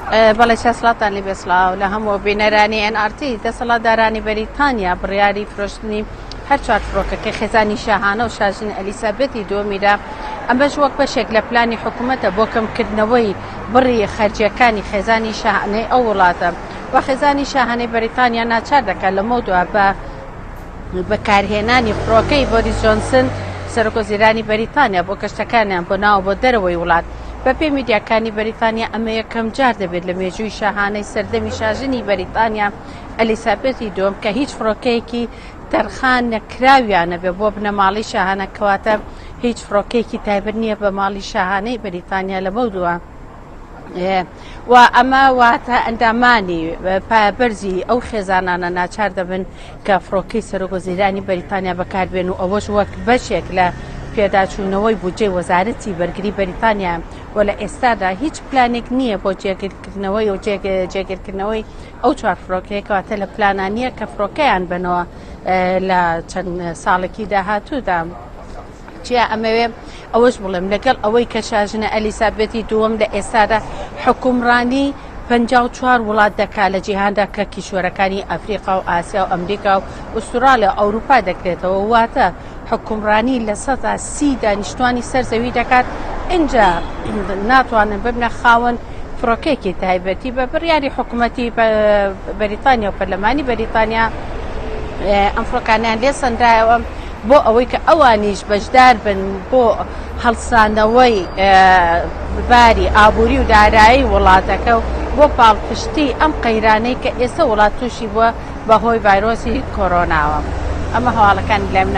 بەڵێ چا سڵاوتان لێبێ سڵاو لە هەموو بینەرانی NRT دەسەڵاتدارانی بەریتانیا بڕیاری فرۆشتنی هەر چوار فڕۆکەکەی خێزانی شاهانە و شاژن ئەلیسابێتی دووەمیدا ئەمەش وەک بەشێک لە پلانی حکوومەتە بۆ کەمکردنەوەی بڕی خەرجیەکانی خێزانی شاهانەی ئەو وڵاتە و خێزانی شاهانەی بەریتانیا ناچار دەکات لەمەودوا بە بەکارهێنانی فڕۆکەی بۆریس جۆنسن سەرۆکوەزیرانی بەریتانیا بۆ گەشتەکانیان بۆ ناو بۆ دەرەوەی وڵات. بەپێی میدیاکانی بەریتانیا ئەمە یەکەم جار دەبێت لە مێژووی شاهانەی سەردەمی شاژنی بەریتانیا ئەلیسابێتی دووەم کە هیچ فڕۆکەیەکی تەرخان نەکراویان نەبێت بۆ بنەماڵەی شاهانە کەواتە هیچ فڕۆکەیەکی تایبەت نییە بە ماڵی شاهانەی بەریتانیا لەمەودوا. و ئەمە واتە ئەندامانی پایەبەرزی ئەو خێزانانە ناچار دەبن کە فڕۆکەی سەرۆکوەزیرانی بەریتانیا بەکاربێن و ئەوەش وەک بەشێک لە پێداچوونەوەی بودجەی وەزارەتی بەرگری بەریتانیا و لە ئێستادا هیچ پلانێک نییە بۆ جێگیرکردنەوەی و جێگیرکردنەوەی ئەو چوار فڕۆکەیە کەواتە لە پلانە نییە کە فڕۆکەیان بنەوە لە چەند ساڵێکی داهاتوودا. چیا ئەمەوێ ئەوەش بڵێم لەگەڵ ئەوەی کە شاژنە ئەلیسابێتی دووەم لە ئێستادا حکومڕانی 54 وڵات دەکا لە جیهاندا کە کیشوەرەکانی ئەفریقا و ئاسیا و ئەمریکا و ئوسترالیا و ئەوروپا دەکرێتەوە واتە حکومڕانی 30% دانیشتوانی سەر زەوی دەکات ئینجا ناتوانن ببنە خاوەن فڕۆکەیەکی تایبەتی بە بڕیاری حکوومەتی بەریتانیا و پەرلەمانی بەریتانیا ئەم فڕۆکانیان لێ سەندرایەوە بۆ ئەوەی کە ئەوانیش بەشدار بن بۆ هەڵسانەوەی باری ئابووری و دارایی وڵاتەکە و بۆ پاڵپشتی ئەم قەیرانەی کە ئێستا وڵات تووشی بووە بەهۆی ڤایرۆسی کۆرۆناوە. ئەمە هەواڵەکانی لای منە.